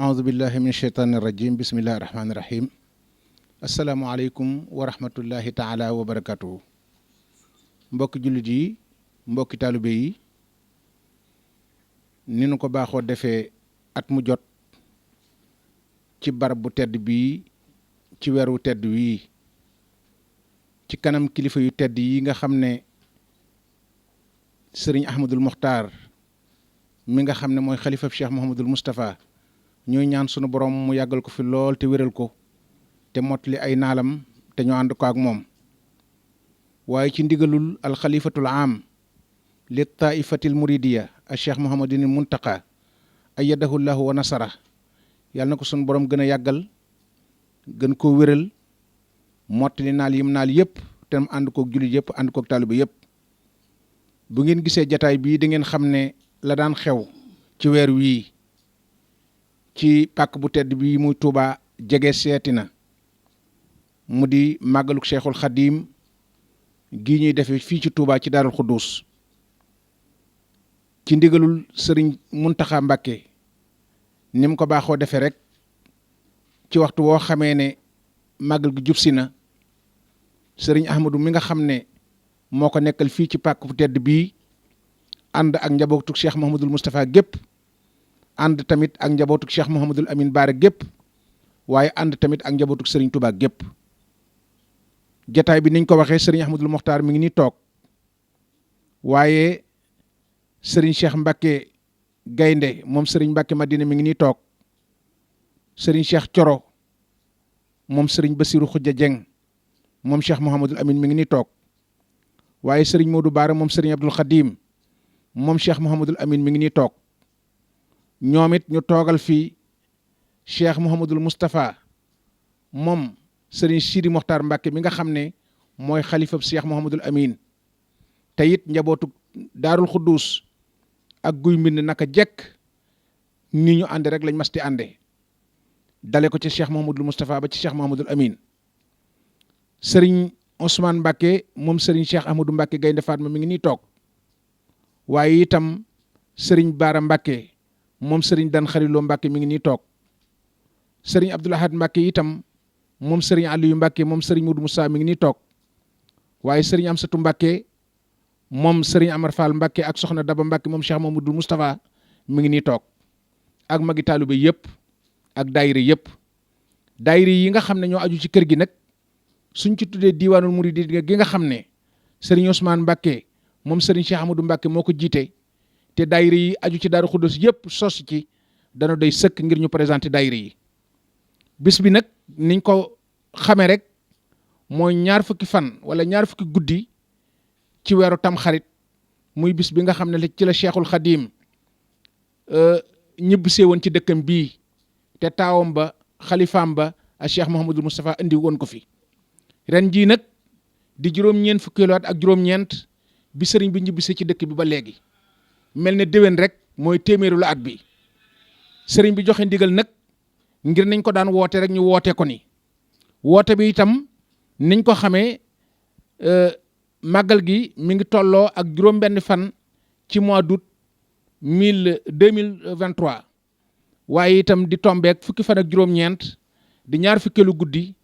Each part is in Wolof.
aoudubillahi min sheytaani irajim bismillahi irahmaani irahim asalaamualeykum wa rahmatullahi taala wa barakatuhu mbokki jullit yi mbokki taalibe yi ni nu ko baaxoo defee at mu jot ci barab bu tedd bii ci weeru tedd wii ci kanam kilifa yu tedd yi nga xam ne sëriñ Ahmadul Muxtaar mi nga xam ne mooy xalifa Cheikh Mouhamadul Moustapha ñooy ñaan sunu borom mu yàggal ko fi lool te wéral ko te mottali ay naalam te ñu ànd ko ak moom waaye ci ndigalul alxalifatul am li taifatil muridiya a Cheikh Mouhamadinil Muntaqa ayyadahu llahu wa nasara yàlla na ko sunu borom gën a yàggal gën koo wéral mottali naal yim naal yëpp te mu ànd kook jullit yëpp ànd kook taalibe yëpp bu ngeen gisee jataay bii da ngeen xam ne la daan xew ci weer wii ci pàkk bu tedd bii muy Tuuba jege seeti na mu di màggaluk Cheikhul Xadim gii ñuy defee fii ci Tuuba ci Daarul Xuddus ci ndigalul sëriñ Muntaxa Mbàkke ni mu ko baaxoo defee rek ci waxtu woo xamee ne màggal gi jub si na sëriñ Ahmadu mi nga xam ne moo ko nekkal fii ci pàkk bu tedd bii ànd ak njabootuk Cheikh Mouhamadul Moustapha gépp ànd tamit ak njabootuk Cheikh Mouhamadul Amin Baara gépp waaye ànd tamit ak njabootuk sëriñ Touba gépp jataay bi niñ ko waxee sëriñ Ahmadul Mokhtar mi ngi nii toog waaye sëriñ Cheikh Mbacke Gaynde moom sëriñ Mbacke Madina mi ngi nii toog sëriñ Cheikh Coro moom sëriñ Basiru Xujja Jeng moom Cheikh Mouhamadul Amin mi ngi nii toog waaye sëriñ Modou Baara moom sëriñ Abdul Xadim moom Cheikh Mouhamadul Amin mi ngi nii toog ñoom it ñu toogal fii Cheikh Mouhamadul Moustapha moom sëriñ Sidi Mokhtar Mbacke mi nga xam ne mooy xalifab Cheikh Mouhamadul Amin te it njabootu Daarul Xuddus ak guy mbind naka jekk ni ñu ànde rek lañ masti ànde dale ko ci Cheikh Mouhamadul Moustapha ba ci Cheikh Mouhamadul Amin sëriñ Ousmane Mbacke moom sëriñ Cheikh Ahmadou Mbacke Gaynde Fatma mi ngi nii toog waaye itam sëriñ Baara Mbacke moom sëriñ Dan Xariloo Mbacke mi ngi nii toog sëriñ Abdoul Ahad Mbacke itam moom sëriñ Aliou Mbacke moom sëriñ Modou Moussa mi ngi nii toog waaye sëriñ Amsatu Mbacke moom sëriñ Amar Fall Mbacke ak soxna Daba Mbacke moom Cheikh Mamadou Moustapha mi ngi nii toog ak magi taalibe yëpp ak daayira yëpp daayira yi nga xam ne ñoo aju ci kër gi nag suñ ci tuddee diiwaanul muridi gi nga xam ne sëriñ Ousmane Mbacke moom sëriñ Cheikh Amadou Mbacke moo ko jiite te daayira yi aju ci Daaru Xuddus yëpp sos ci dana doy sëkk ngir ñu présenter daayira yi bis bi nag niñ ko xamee rek mooy ñaar fukki fan wala ñaar fukki guddi ci weeru Tamxarit muy bis bi nga xam ne ci la Cheikhul Khadim ñibbisee woon ci dëkkam bii te taawam ba xalifaam ba a Cheikh Mouhamadul Moustapha indi woon ko fi ren jii nag di juróom-ñeent fukkeelu at ak juróom-ñeent bi sëriñ bi ñibbisee ci dëkk bi ba léegi mel ne déwén rek mooy téeméeru la at bi sëriñ bi joxe ndigal nag ngir nañ ko daan woote rek ñu woote ko ni woote bi itam niñ ko xamee màggal gi mi ngi tolloo ak juróom-benn fan ci mois d'août 2023 waaye itam di tombeek fukki fan ak juróom-ñeent di ñaar fukkeelu guddi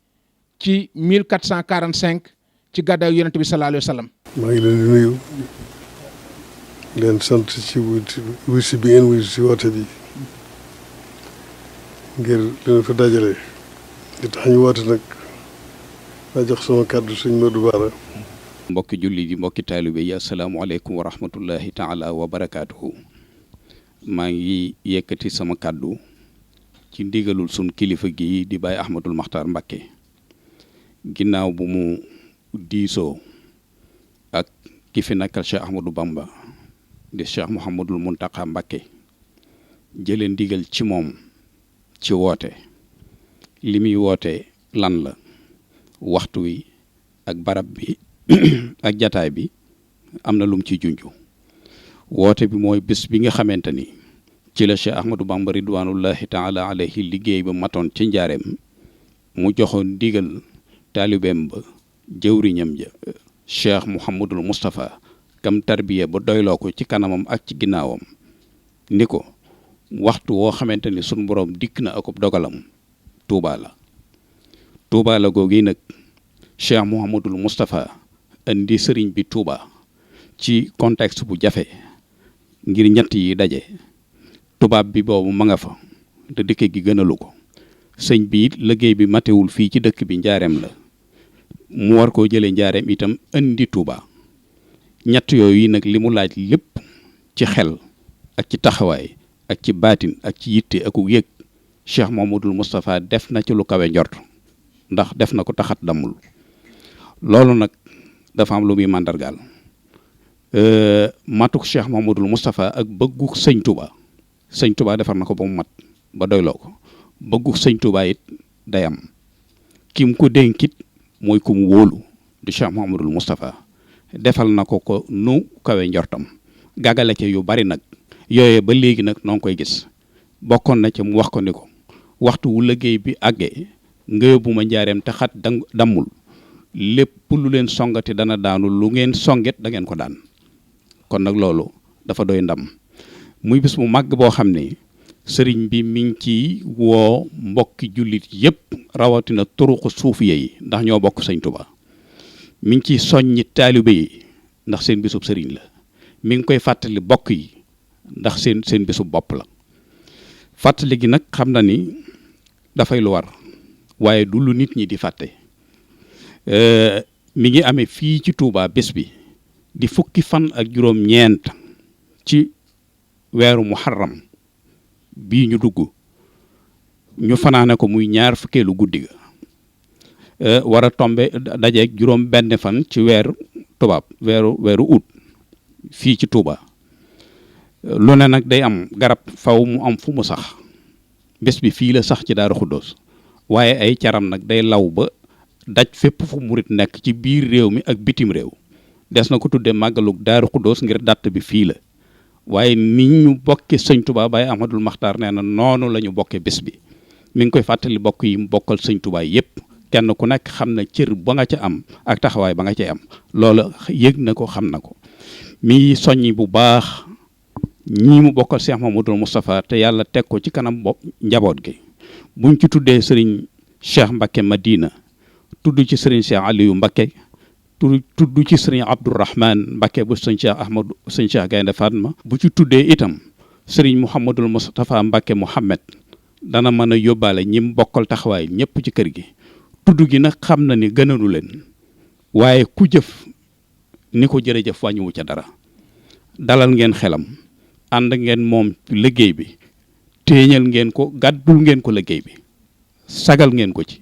ci 1445 ci gàddaayu yonent bi sallallahu alayhi wa sallam. maa ngi leen di nuyu leen sant ci wusi bi ngeen wusi ci woote bi ngir leen fa dajale di tax ñu woote nag maa jox sama kàddu sëñ Modou Bara. mbokki julli yi mbokki taalibe yi asalaamaaleykum wa rahmatullahi taala wa barakaatuhu. maa ngi yëkkati sama kàddu ci ndigalul sun kilifa gi di Baye Ahmadul Mokhtar Mbacke ginnaaw bu mu diisoo ak ki fi nekkal Cheikh Ahmadou Bamba di Cheikh Mouhamadul Mountakha Mbacke jëlee ndigal ci moom ci woote li muy woote lan la waxtu wi ak barab bi ak jataay bi am na lum ci junju woote bi mooy bés bi nga xamante ni ci la Cheikh Ahmadou Bamba ridwanullahi taala alayhi liggéey ba matoon ci njaareem mu joxoon ndigal taalibeem ba jëwriñam ja Cheikh Mouhamadul Moustapha kam tarbiya ba doyloo ko ci kanamam ak ci ginnaawam ni ko waxtu woo xamante ni sunu borom dikk na akub dogalam Touba la googi nag Cheikh Mouhamadul Moustapha indi sëriñ bi Touba ci contexte bu jafe ngir ñett yi daje tubaab bi boobu ma nga fa te dëkk gi gënalu ko sëñ bi it liggéey bi matewul fii ci dëkk bi njaareem la mu war koo jëlee njaareem itam indi Touba ñett yooyu nag li mu laaj lépp ci xel ak ci taxawaay ak ci baatin ak ci yitte ak yëg Cheikh Mouhamadoul Moustapha def na ci lu kawe njort ndax def na ko taxat dammul loolu nag dafa am lu muy màndargaal matuk Cheikh Mouhamadoul Moustapha ak bëggu sëñ Touba defar na ko ba mu mat ba doyloo ko bëggu sëñ Touba it day am kim ko dénkit mooy ku mu wóolu di Cheikh Mouhamadoul Moustapha defal na ko nu kawe njortam gàggale ca yu bari nag yooye ba léegi nag noo ngi koy gis bokkoon na ca mu wax ko ni ko waxtu wu liggéey bi àggee nga yóbbu ma njaareem te xat dammul lépp lu leen songati dana daanu lu ngeen songet da ngeen ko daan kon nag loolu dafa doy ndam muy bis mu màgg boo xam ne sëriñ bi mi ngi ci woo mbokki jullit yépp rawatina turuqu suufiya yi ndax ñoo bokk sëñ Tuba mi ngi ciy soññi taalibe yi ndax seen bisub sëriñ la mi ngi koy fàttali bokk yi ndax seen bisub bopp la fàttali gi nag xam na ni dafay lu war waaye du lu nit ñi di fàtte mi ngi amee fii ci Touba bés bi di fukki fan ak juróom-ñeent ci weeru muharram bii ñu dugg ñu fanaane ko muy ñaar fukkeelu guddi ga war a tombe dajeeg juróom benn fan ci weeru tubaab weeru août fii ci Touba lu ne nag day am garab faw mu am fu mu sax bés bi fii la sax ci Daaru Xuddoos waaye ay caram nag day law ba daj fépp fu murit nekk ci biir réew mi ak bitim réew des na ko tuddee màggalug Daaru Xuddoos ngir dàtt bi fii la waaye ni ñu bokke sëñ Touba Baye Ahmadul Maxtaar nee na noonu la ñu bokke bés bi mi ngi koy fàttali bokk yi mu bokkal sëñ Touba yépp kenn ku nekk xam na cër ba nga ca am ak taxawaay ba nga cay am loola yëg na ko xam na ko mi soññi bu baax ñii mu bokkal Cheikh Mouhamadoul Moustapha te yàlla teg ko ci kanam bopp njaboot gi buñ ci tuddee sëriñ Cheikh Mbacké Madina tudd ci sëriñ Cheikh Aliou Mbacké tudd ci sëriñ Abdourahman Mbacké bu sëñ Cheikh Gaynde Fatma bu ci tuddee itam sëriñ Mouhamadoul Moustapha Mbacké Mouhamed dana mën a yóbbaale ñim bokkal taxawaay ñëpp ci kër gi tudd gi nag xam na ni gënalu leen waaye ku jëf ni ko jërëjëf wàññiwu ca dara dalal ngeen xelam ànd ngeen moom liggéey bi téeñal ngeen ko gàddul ngeen ko liggéey bi sagal ngeen ko ci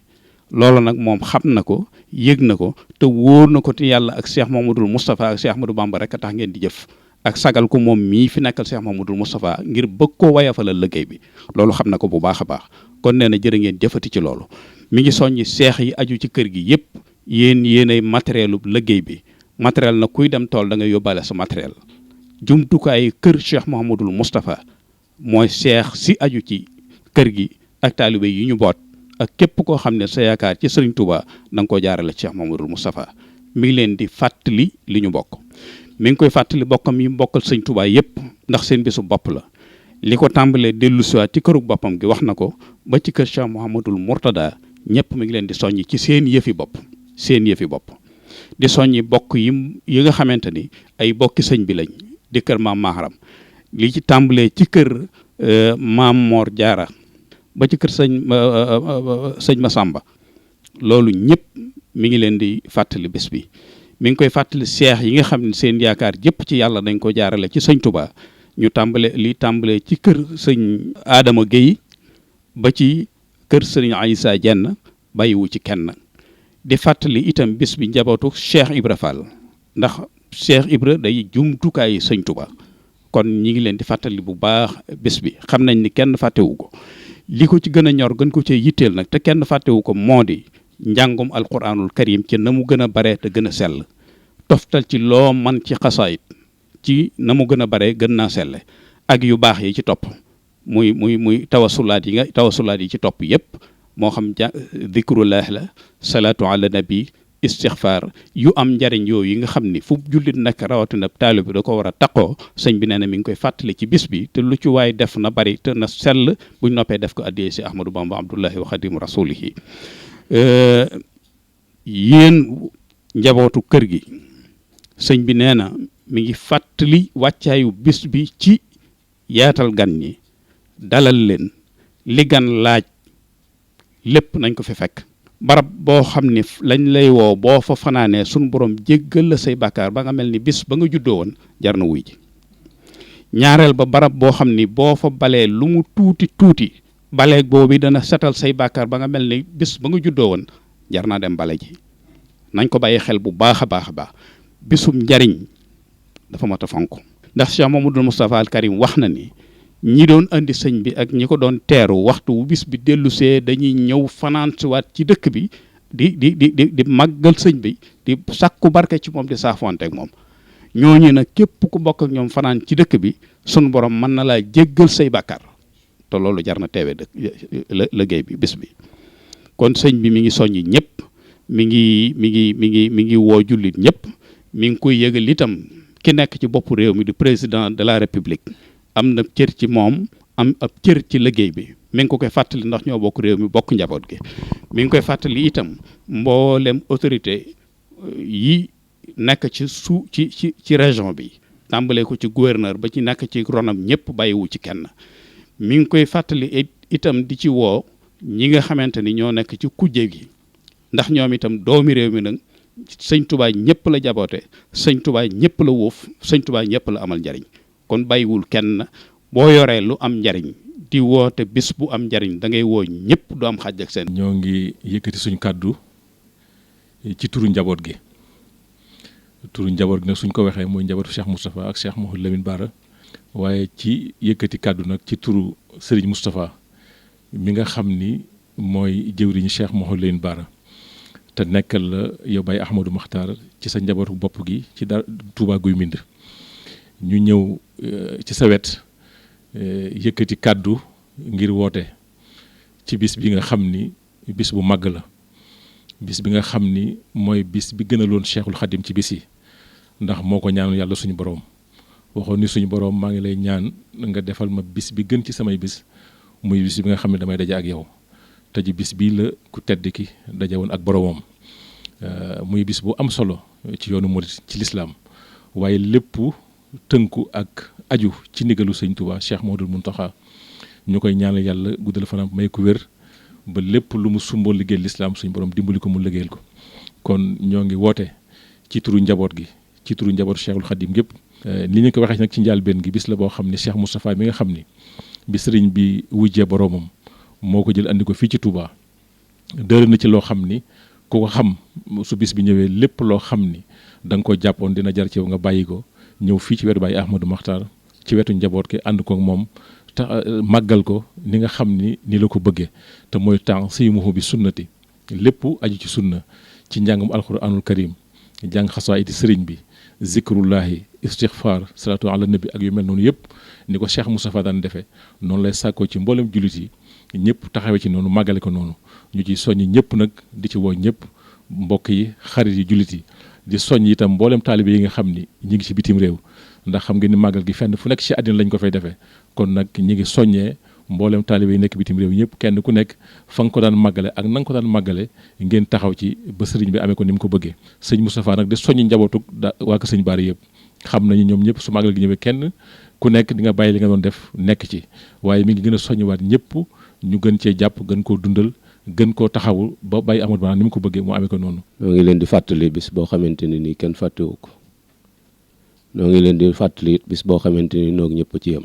loolu nag moom xam na ko yëg na ko te wóor na ko te yàlla ak Cheikh Mouhamadoul Moustapha ak Cheikh Ahmadou Bamba rek a tax ngeen di jëf ak sagal ko moom mii fi nekkal Cheikh Mouhamadoul Moustapha ngir bëgg koo wayafalal liggéey bi loolu xam na ko bu baax a baax kon nee na jërë ngeen jëfati ci loolu mi ngi soññi seex yi aju ci kër gi yépp yéenay matérielu liggéey bi matériel na kuy dem tool da nga yóbbaale sa matériel jumtukaay kër Cheikh Mouhamadoul Moustapha mooy seex si aju ci kër gi ak taalibe yi ñu boot ak képp koo xam ne sa yaakaar ci Sëriñ Touba da nga koo jaarale Cheikh Mouhamadoul Moustapha mi ngi leen di fàttali li ñu bokk mi ngi koy fàttali bokkam yi bokkal Sëriñ Touba yépp ndax seen bisu bopp la li ko tàmbalee dellu siwaat ci kërug boppam gi wax na ko ba ci kër Cheikh Mouhamadoul Mourtada ñëpp mi ngi leen di soññi ci seen yëfi bopp di soññi bokk yi nga xamante ni ay bokki sëñ bi lañ di kër maam Maharam li ci tàmbalee ci kër maam Mor Jaara ba ci kër sëñ Masamba loolu ñëpp mi ngi leen di fàttali bés bi mi ngi koy fàttali seex yi nga xam ne seen yaakaar jëpp ci yàlla dañ ko jaarale ci sëñ Touba ñu tàmbalee ci kër sëñ Adama Guèye ba ci kër sëriñ Aïssa Dieng bàyyiwu ci kenn di fàttali itam bés bi njabootu Cheikh Ibra Fall ndax Cheikh Ibra day jumtukaayu sëñ Touba kon ñi ngi leen di fàttali bu baax bés bi xam nañ ni kenn fàttewu ko li ko ci gën a ñor gën ko ci yitteel nag te kenn fàttewu ko moo di njàngum alquranul karim ci na mu gën a bare te gën a sell toftal ci loo man ci xasaayit ci na mu gën a bare gën naa selle ak yu baax yi ci topp muy tawasulaat yi ci topp yépp moo xam dikrullah la salaatu ala nabi istixfaar yu am njariñ yooyu yi nga xam ni fu jullit nekk rawatina taalibe bi da ko war a taqoo sëñ bi nee na mi ngi koy fàttali ci bis bi te lu ci waay def na bari te na sell buñ noppee def ko addiyee si Ahmadou Bamba Abdullahi wa Xadimu Rasulihi yéen njabootu kër gi sëñ bi nee na mi ngi fàttali wàccaayu bis bi ci yaatal gan ñi dalal leen li gan laaj lépp nañ ko fi fekk barab boo xam ni lañ lay woo boo fa fanaanee suñ borom jéggal la say bàkkaar ba nga mel ni bis ba nga juddoo woon jar na wuy ji ñaareel ba barab boo xam ni boo fa balee lu mu tuuti tuuti baleeg boobu dana setal say bàkkaar ba nga mel ni bis ba nga juddoo woon jar naa dem bale ji nañ ko bàyyi xel bu baax a baax a baax bisum njariñ dafa mat a fonk ndax Cheikh Mamadou Moustapha al Karim wax na ni ñi doon andi sëñ bi ak ñi ko doon teeru waxtu wu bis bi dellusee dañuy ñëw fanaan siwaat ci dëkk bi di màggal sëñ bi di sàkku barke ci moom di saafonteeg moom ñooñu nag képp ku bokk ak ñoom fanaan ci dëkk bi sunu borom mën na laa jéggal say bàkkaar te loolu jar na teewe liggéey bi bis bi kon sëñ bi mi ngi soññi ñëpp mi ngi woo jullit ñëpp mi ngi koy yëgal itam ki nekk ci bopp réew mi di président de la république am na cër ci moom am ab cër ci liggéey bi mi ngi ko koy fàttali ndax ñoo bokk réew mi bokk njaboot gi mi ngi koy fàttali itam mboolem autorité yi nekk ci région bi tàmbalee ko ci gouverneur ba ci nekk ci ronam ñëpp bàyyiwu ci kenn mi ngi koy fàttali itam di ci woo ñi nga xamante ni ñoo nekk ci kujje gi ndax ñoom itam doomi réew mi nag sëñ Tuubaa ñëpp la jaboote sëñ Tuubaa ñëpp la wuuf sëñ Tuubaa ñëpp la amal njariñ kon bàyyiwul kenn boo yoree lu am njariñ di woote bis bu am njariñ da ngay woo ñëpp du am xàjj ak seen. ñoo ngi yëkkati suñu kàddu ci turu njaboot gi nag suñ ko waxee mooy njabootu Cheikh Moustapha ak Cheikh Mouhamadou Lamine Bara waaye ci yëkkati kàddu nag ci turu Serigne Moustapha mi nga xam ni mooy jëwriñu Cheikh Mouhamadou Lamine Bara te nekkal la yow Baye Ahmadou Makhtar ci sa njabootu bopp gi ci Touba Guy Mbind ñu ñëw ci sa wet yëkkati kàddu ngir woote ci bis bi nga xam ni bis bu màgg la bis bi nga xam ni mooy bis bi gënaloon Cheikhul Khadim ci bis yi ndax moo ko ñaanoon yàlla suñu borom waxoon ni suñu borom maa ngi lay ñaan nga defal ma bis bi gën ci samay bis muy bis bi nga xam ne damay daje ak yow te ji bis bii la ku tedd ki daje woon ak boromam muy bis bu am solo ci yoonu murit ci lislaam waaye lépp tënku ak aju ci ndigalu sëñ Touba Cheikh Mouhamadoul Mountakha ñu koy ñaanal yàlla guddal fanam may ko wér ba lépp lu mu sumboo liggéey lislaam suñu borom dimbali ko mu liggéeyal ko kon ñoo ngi woote ci turu njaboot gi ci turu njabootu Cheikhul Khadim gépp li ñu ko waxee nag ci njàlbéen gi bis la boo xam ne Cheikh Moustapha mi nga xam ni bi sëriñ bi wujjee boromam moo ko jël andi ko fii ci Touba dër na ci loo xam ni ku ko xam su bis bi ñëwee lépp loo xam ni da nga ko jàppoon dina jar ci yow nga bàyyi ko ñëw fii ci wetu Baye Ahmadou Makhtar ci wetu njaboot ki ànd ko ak moom te màggal ko ni nga xam ni la ko bëggee te mooy temps si muhu bi sunnati lépp aju ci sunna ci njàngum alquranul karim jàng xasaayiti sëriñ bi zikrullahi istixfar salatu ala nabi ak yu mel noonu yëpp ni ko Cheikh Moustapha daan defee noonu lay sàkkoo ci mboolem jullit yi ñëpp taxawee ci noonu màggale ko noonu ñu ci soññ ñëpp nag di ci woo ñëpp mbokk yi xarit yi jullit yi di soññ itam mboolem taalibe yi nga xam ni ñi ngi ci bitim réew ndax xam ngeen ni màggal gi fenn fu nekk ci àddina lañ ko fay defee kon nag ñi ngi soññee mboolem taalibe yi nekk bitim réew ñëpp kenn ku nekk fa nga ko daan màggale ak na nga ko daan màggale ngeen taxaw ci ba sëriñ bi amee ko ni mu ko bëggee sëñ Moustapha nag di soññi njabootu waa ko sëñ Bara yëpp xam nañu ñoom ñëpp su màggal gi ñëwee kenn ku nekk di nga bàyyi li nga doon def nekk ci waaye mi ngi gën a soññiwaat ñëpp ñu gën cee jàpp gën koo dundal gën koo taxawu ba Baye Ahmadou Bara ni mu ko bëggee mu amee ko noonu. ñoo ngi leen di fàttali bis boo xamante ne nii kenn fàttewu ko ñoo ngi leen di fàttali bis boo xamante ni noog ñëpp ci yem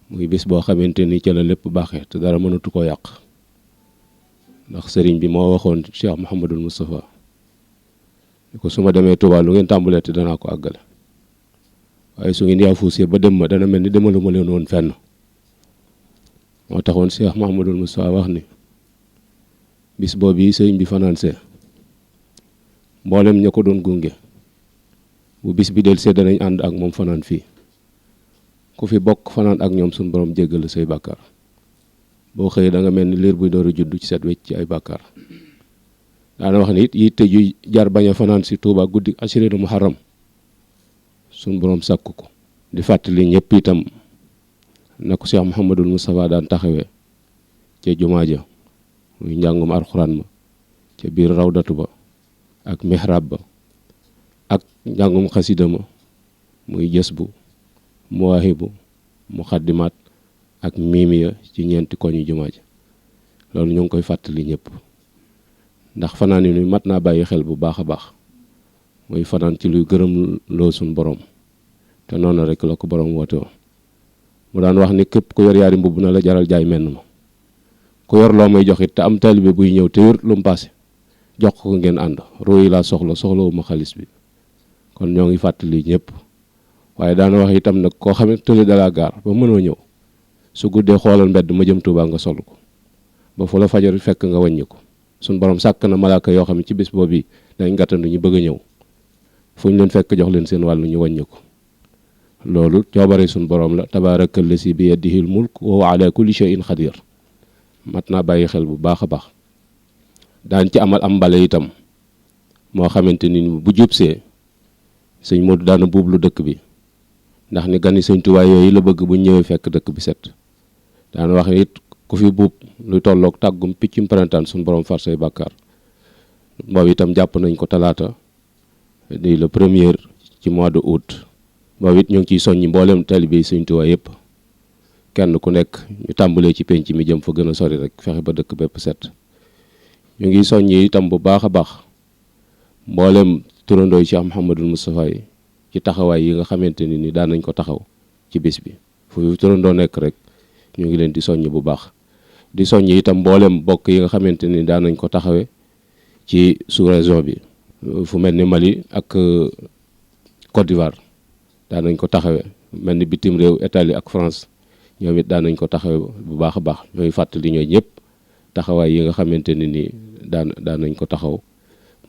muy bis boo xamante ni ca la lépp baaxee te dara mënatu koo yàq ndax sëriñ bi moo waxoon Cheikh Mouhamadoul Moustapha ni ko su ma demee Touba lu ngeen tàmbalee te danaa ko àggale waaye su ngeen yaafuusee ba dem ma dana mel ni demaluma leen woon fenn moo taxoon Cheikh Mouhamadoul Moustapha wax ni bis boobu yi sëriñ bi fanaansee mboolem ña ko doon gunge bu bis bi del see danañ ànd ak moom fanaan fii ku fi bokk fanaan ak ñoom suñu borom jéggal say bàkkaar boo xëyee da nga mel ni liir buy door a judd ci set wecc ci ay bàkkaar daana wax ni it yitte ju jar bañ a fanaan si Tuuba guddi asirinu muharram suñ borom sàkk ko. di fàttali ñëpp itam na ko Cheikh Mouhamadul Moustapha daan taxawee ca jumaa ja muy njàngum alxuraan ma ca biir rawdatu ba ak mihrab ba ak njàngum xasida ma muy jës bu muwaahibu muxaddimaat ak miimiya ci ñeenti koñu jumaa ja loolu ñu ngi koy fàttali ñëpp ndax fanaan yi mat naa bàyyi xel bu baax a baax muy fanaan ci luy gërëm loo suñ borom te noonu rek la ko borom woote woon mu daan wax ni képp ku yor yaari mbubb na la jaral jaay menn ma ku yor loo may jox it te am taalibe buy ñëw te yor lu mu paase jox ko ngeen ànd rooyi laa soxlawuma xaalis bi kon ñoo ngi fàttali ñëpp waaye daana wax itam nag koo xam ne tëli dalaa gaar ba mënoo ñëw su guddee xoolal mbedd ma jëm Tuubaa nga sol ko ba fu la fajar fekk nga wàññi ko suñ borom sàkk na malaaka yoo xam ne ci bis boobu dañ gàttandu ñu bëgg a ñëw fu ñu leen fekk jox leen seen wàllu ñu wàññi ko loolu coobare suñ borom la tabaarakal lasi bi yadihil mulk wa huwa ala kulli shay'in xadir mat naa bàyyi xel bu baax a baax daan ci amal am mbale itam moo xamante ni bu jubsee sëñ Modou daana buublu dëkk bi ndax ni gani sëñ Tuubaa yooyu la bëgg bu ñëwee fekk dëkk bi set daan wax it ku fi buub luy tolloog tàggum piccum printemps suñ borom far say bàkkaar boobu itam jàpp nañ ko talaata di le premier ci mois de août boobu it ñu ngi ciy soññi mboolem taalibe yi sëñ Tuubaa yëpp kenn ku nekk ñu tàmbalee ci penc mi jëm fa gën a sori rek fexe ba dëkk bépp set ñu ngi soññi itam bu baax a baax mboolem turandooy Cheikh Mouhamadul Moustapha yi ci taxawaay yi nga xamante ni daan nañ ko taxaw ci bis bi fu turandoo nekk rek ñu ngi leen di soññ bu baax di soññ itam mboolem bokk yi nga xamante ni daan nañ ko taxawee ci sous-région bi fu mel ni Mali ak Côte d'Ivoire daan nañ ko taxawee mel ni bitim réew Italie ak France ñoom it daan nañ ko taxawee bu baax a baax ñooy fàttali ñooy ñëpp taxawaay yi nga xamante ne ni daan nañ ko taxaw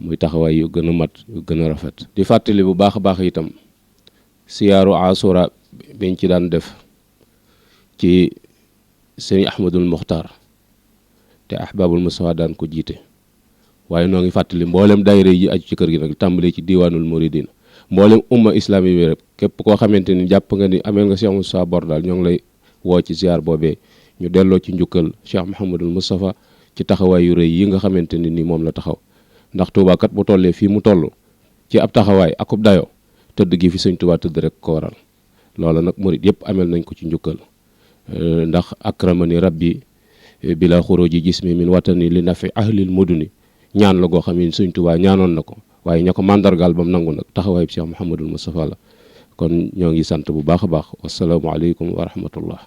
muy taxawaay yu gën a mat yu gën a rafet. di fàttali bu baax a baax itam siyaaru asura biñ ci daan def ci sëñ Ahmadul Muxtaar te ahbabul Mustafa daan ko jiite waaye noo ngi fàttali mboolem daayira yi aju ci kër gi nag tàmbalee ci diwaanul muridin mboolem umma islami bi rek képp koo xamante ni jàpp nga ni amee nga Cheikh Moustapha bor daal ñoo ngi lay woo ci ziar boobee ñu delloo ci njukkal Cheikh Mouhamadul Moustapha ci taxawaay yu rëy yi nga xamante ni moom la taxaw ndax Touba kat bu tollee fii mu toll ci ab taxawaay akub dayoo tëdd gi fi sëñ Touba tëdd rek ko waral loola nag murid yëpp amel nañ ko ci njukkal ndax akramani rabbi bila xuruji jismi min watani li nafi ahlil muduni ñaan la goo xam ne sëñ Touba ñaanoon na ko waaye ña ko mandargaal bam nangu nag taxawaay bi Cheikh Mouhamadul Moustapha la kon ñoo ngi sant bu baax a baax wasalaamualeykum wa rahmatullah